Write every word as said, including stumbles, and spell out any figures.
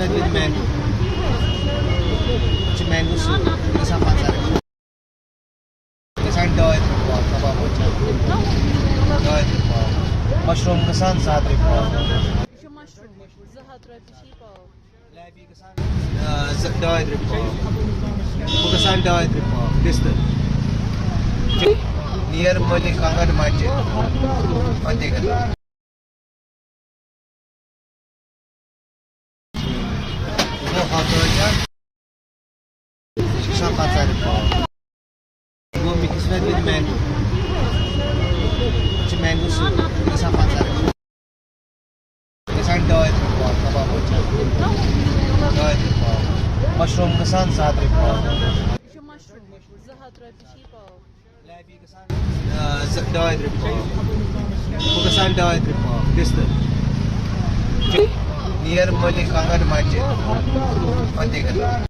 With mango. چھِ mango soup، گژھان پنٛژاہ رۄپیہِ۔ گژھان ڈاے ترٕٛہ پاو، کباب چھِ ڈاے ترٕٛہ پاو۔ مشروٗم گژھان زٕ ہَتھ رۄپیہِ پاو۔ یہِ چھُ مشروٗم، زٕ ہَتھ رۄپیہِ چھِ یہِ پاو۔ لیبی گژھان، آ، زٕ، ڈاے ترٕٛہ پاو۔ ہُہ گژھان ڈاے ترٕٛہ پاو، پِستہٕ۔ نیر مٔلِک کانٛگٕر مسجد، فتح گڑھ۔ گوٚو ہتھ رۄپیہِ۔ یہِ چھُ گژھان پنٛژاہ رۄپیہِ پاو۔ گوٚو mix veg with mango۔ یہِ چھُ mango soup، یہِ چھُ گژھان پنٛژاہ رۄپیہِ۔ یہِ چھُ گژھان ڈاے ترٕٛہ پاو، کباب چھِ ڈاے ترٕٛہ پاو۔ مشروٗم گژھان زٕ ہَتھ رۄپیہِ پاو۔ یہِ چھُ مشروٗم، زٕ ہَتھ رۄپیہِ چھِ یہِ پاو۔ لیبی گژھان، آ، زٕ، ڈاے ترٕٛہ پاو۔ ہُہ گژھان ڈاے ترٕٛہ پاو، پِستہٕ۔ نیر مٔلِک کانٛگٕر مسجد، فتح گڑھ۔